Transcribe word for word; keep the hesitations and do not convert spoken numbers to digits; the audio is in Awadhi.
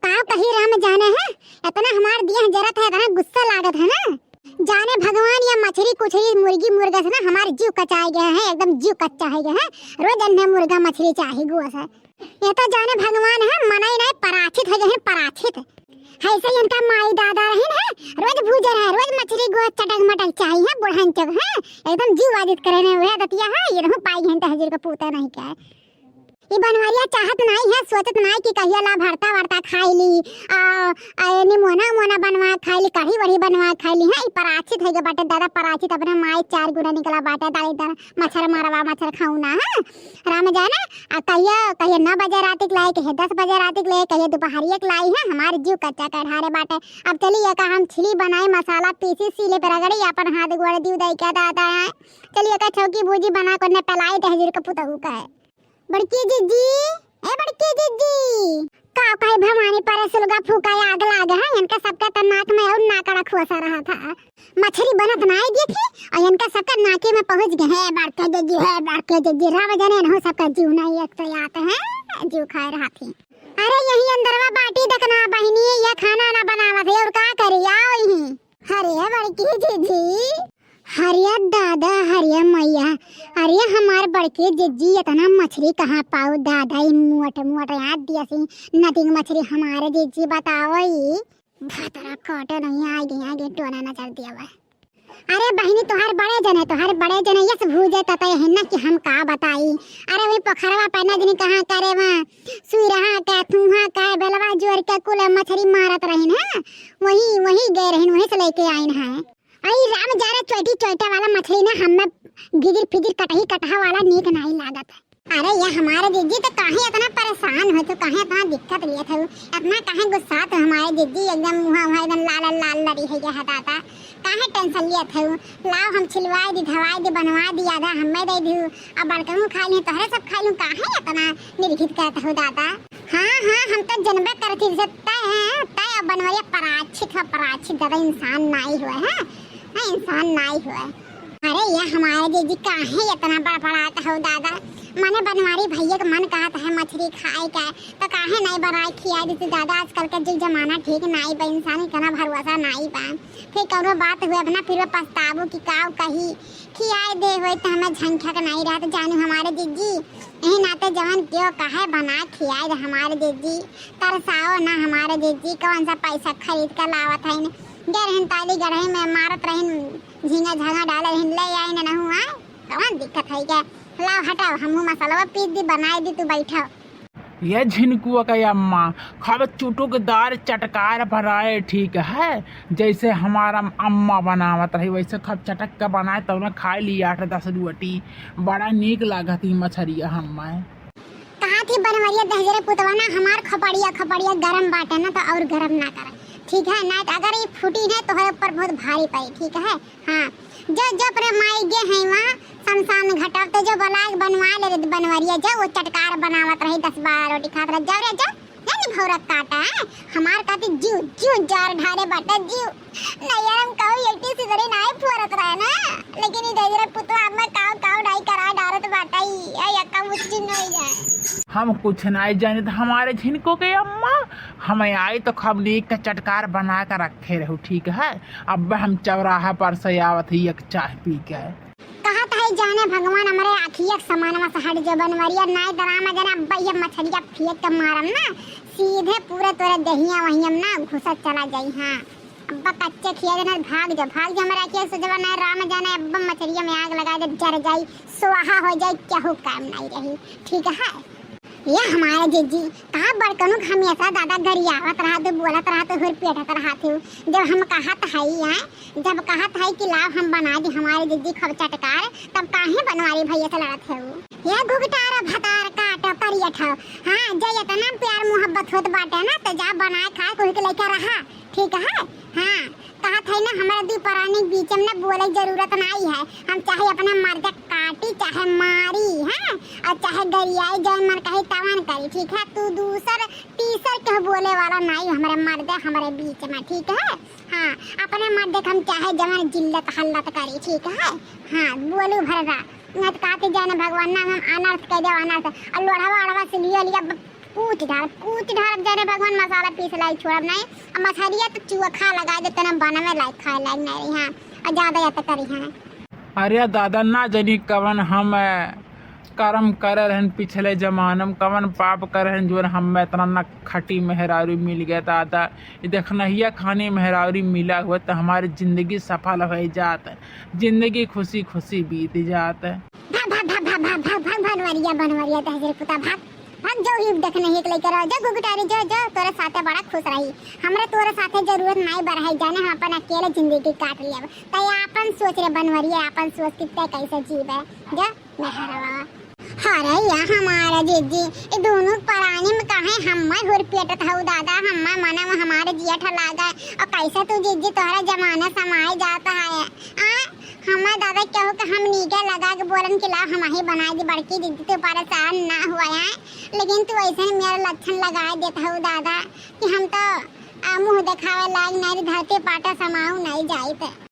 का कही राम जाने है, इतना हमार देह जरत है, इतना गुस्सा लागत है ना। जाने भगवान या मछरी कुछरी मुर्गी मुर्गा से ना हमार जीव कचाए गए हैं, एकदम जीव कच्चा है गए हैं। रोज अन्य मुर्गा मछरी चाही गुआ से। ये तो जाने भगवान है, मनई नहीं पराछित है गए हैं, पराछित। ऐसे ही इनका माई दादा रहिन है, रोज भूजे रहे, रोज मछरी गुआ चटक मटक चाही है, बुढ़न चक है, एकदम जीव आदित करे ने वह दतिया है, ये रहू पाई घंटा हजूर का पूता नहीं क्या है। ई बनवरिया चाहत नाई है, सोचत नाई कि कहिया ला भरता वरता खाई ली, आ, आ, निमोना उमोना बनवा खाई ली, कढ़ी वढ़ी बनवा खाई ली। हाँ, ई पराछित है के बाटे दादा, पराछित अपने माई चार गुना निकला बाटे, दाई दादा मच्छर मरवा मच्छर खाऊ ना, हाँ। राम जाने, आ कहिया, कहिया नौ बजे रात के लाई, कहिया दस बजे रात के लाई, कहिया दोपहरिया के लाई है, हमार जीव कच्चा कढ़ारे बाटे। अब चली ये का हम छिली बनाई, मसाला पीसी, सीले पे रगड़ी, अपन हाथ गोड़ दीव दाई क्या दादा है। चली ये का छौकी भूजी बना को ने पलाई दे हजूर का पुतहू का है। बड़की जिज्जी, ए बड़की जिज्जी, का कहे भवानी परे सुलगा फूका आग लागे है, इनका सबका त नाक में और नाकड़ा खोसा रहा था। मछरी बनत नाई देखी और इनका सबका नाके में पहुंच गए है। बड़के जिज्जी, है बड़के जिज्जी, राम जाने इनहू सबका जीव नहीं एक तो आते हैं, जीव खाए रहा थी। अरे यही अंदरवा बाटी देखना बहिनी, ये खाना ना बनावत है और का करी, आओ यहीं। अरे बड़की जिज्जी, हरिया दादा, हरिया मैया, अरे हमार बड़की जिज्जी इतना मछरी कहाँ पाऊ दादा, ई मोट मोट याद दिया सी नदी के मछरी हमारे जिज्जी बताओ ई। भतरा काटे नहीं, आ गई, आ गई, टोना नजर दिया हुआ। अरे बहिनी, तोहार बड़े जने, तोहार बड़े जने यस भूजे ततय है ना कि हम का बताई। अरे वही पोखरवा पे ना जनी कहाँ करे वहाँ सुई रहा का, थूहा का, बेलवा जोर के कुल मछरी मारत रहिन है, वही, वही गए रहिन, वही से लेके आइन है। आई राम जाने चोटी चोटे वाला मछली ना हमें गिदिर फिदिर कटही कटहा वाला नीक नाई लागत है। अरे ये हमारे जिज्जी तो काहे इतना परेशान हो तू, काहे इतना दिक्कत लिया था, इतना काहे गुस्सा तो हमारे जिज्जी एकदम मुहा मुहा एकदम लाल लाल लड़ी है ये हटाता, काहे टेंशन लिया था? लाओ हम छिलवाई दी, धवाई दी, बनवा दी, आधा हमें दे दी, अब बड़कनू खा ली, तोहरे सब खा लूँ, काहे इतना निर्घित करत हो दादा? हाँ, हाँ, हम तो जनबे करत ही, जैसे तय है, तय अब बनवैया पराछित हो, पराछित, ज्यादा इंसान नाई हुए है, हाँ, इंसान नाई हुए। अरे ये हमारे जिज्जी काहे इतना बड़बड़ात हो दादा? मने बनवारी भैया के मन कहत है मछरी खाए के, तो काहे नहीं बनाए खियाए देती दादा? आजकल के जुग जमाना ठीक नाई बा, इंसान के ना भरोसा नाई बा। फिर कौनो बात हुए अपना फिर वो पछताबू कि काव कही, खियाए दे होई तो हमें झंझट नाई रहत। जानू हमारे जिज्जी, यही नाते जवन क्यों कहे बना खियाए दे हमारे जिज्जी, तरसाओ ना हमारे जिज्जी, कौन सा पैसा खरीद कर लावत है? गए रहन ताली गढ़ई में मारत रहन, झींगा झांगा डाले रहन, ले आए ना नहु आए, कौन दिक्कत है क्या? लाओ हटाओ, हमहू मसाला पीस दी, बनाए दी, तू बैठो। ये झिनकुआ के अम्मा, खाबे चुटुकदार चटकार बनाए, ठीक है, जैसे हमारा अम्मा बनावत रही वैसे खूब चटक के बनाए, तब ना खाए ली आठ दस रोटी। बड़ा नीक लागत ही मछरिया हम्मा। कहा थी बनवरिया दहजरे पुतवा ना, हमार खोपड़िया, खोपड़िया गरम बाटे ना, तो और गरम ना करे, ठीक है ना? तो अगर ये फूटी ना, तोहरे ऊपर बहुत भारी पड़ी, ठीक है? हाँ, जो, जो अपने माई गे हैं वहाँ शमशान घाट, तो जो बलाग बनवा ले रे बनवरिया, जो वो चटकार बनावत रही, दस बारह रोटी खात रह, जाओ रे, जाओ। नहीं, नहीं, भौरत काटा है, हमार काती जीव, जीव जार ढारे बाटा, जीव। नहीं यार, हम कहू एटी सिदरी नाई फोरत रहे ना, लेकिन ई दहिजरा पुतवा हमें काव, काव नाई करा डारत बाटा ई, ए, यक्का मुच्ची नहीं जाए। हम कुछ नाई जाने तो हमारे झिनको के अम्मा, हमें आई तो खूब नीक का चटकार बना के रखे रहू, ठीक है? अब हम चौराहा पर से आवत ही एक चाय पी के। कहत है जाने भगवान हमरे आँखिया के समानवा से हट जो बनवरिया, नाई दरामा जाने अब ये मछरिया फेंक के मारम ना, सीधे पूरे तोरे दहिया वहियम ना घुसत चला जाई। हाँ, अब कच्चे खिया देना, भाग जो, भाग जो हमरे आँखिया से जब नाई राम जाने अब मछरिया में आग लगा दे, जर जाई, स्वाहा हो जाई, केहू काम नाई रही, ठीक है? ये हमारे जिज्जी, कहा बड़कनू के हमेशा दादा गरियावत रहा थे, बोलत रहा थे, हुर पेटत रहा थे। जब हम कहत हई, हैं, जब कहत हई कि लाओ हम बना दी हमारे जिज्जी खूब चटकार, तब काहे बनवारी भैया से लड़त है वो? ये घुघटार भतार काटो करियत हो। हाँ, जे इतना प्यार मोहब्बत होत बाटे ना, तो जा बनाए खाए, कोई के लेके रहा, ठीक है? हाँ, कहत है ना, हमारे दू प्राणी के बीच में ना बोले के जरूरत नाई है। हम चाहे अपने मर्द काटी, चाहे मारी, हैं, और चाहे गरियाई, जौन मन कही तवन करी, ठीक है? तू दूसर, तीसर के बोले वाला नाई हमारे मर्द, हमारे बीच में, ठीक है? हाँ, अपने मर्द के हम चाहे जवन जिल्लत हल्लत करी, ठीक है? हाँ, बोलू भर रा, न तो काती जाने भगवान नाम हम अनर्थ कह दे, अनर्थ। और लोढ़वा ओढ़वा से लियो लिया ब-, कूच ढारब, कूच ढारब, जाने भगवान मसाला पीस लायक छोड़ब नहीं। अब मछरिया तो चोखा लगाइ दे, तना बनवे लायक, खाए लायक नहीं रही, हाँ, और ज्यादा या तो करी, हाँ। अरे दादा, ना जानी कवन हम, अ, करम करे रहन पिछले जमाना में, कवन पाप करे रहन, जोन हम इतना नखटी मेहरारू मिल गया दादा। ये देखनहिया खानी मेहरारू मिला हुआ तो हमारी जिंदगी सफल हो जात, जिंदगी खुशी खुशी बीत जात। भाग, भाग, भाग, भाग, भाग, भाग, भाग, बनवरिया, बनवरिया, दहजर कुत्ता, भाग, भाग, जो ही देखनहिया के लेके रहो, जो गुगटारी, जो, जो, तोरे साथे बड़ा खुश रही। हमरा तोरे साथे जरूरत नाई बा रहे, जाने हम अपन अकेले जिंदगी काट लेब। तै आपन सोच रे बनवरिया, आपन सोच कि तै कैसे जीबे, जो मेहरवा। अरे या हमारा जीजी, ई दोनों परानी में काहे हम्मे हुरपियटत हऊ दादा, हम्मे मने में हमारे जिया ठलागा। और कैसे तू जीजी तोहरा जमाना समाए जाता है, आ? हम्मे दादा केहू के हम नीके लगा के बोलन कि लाओ हम ही बनाई दी बड़की जीजी, तू परेशान ना हुआ है। लेकिन तू ऐसे मेरा लक्षण लगाए देत हऊ दादा कि हम तो, आ, मुंह देखावे लायक नहीं, धरती पाटा समाऊ नहीं जाइत।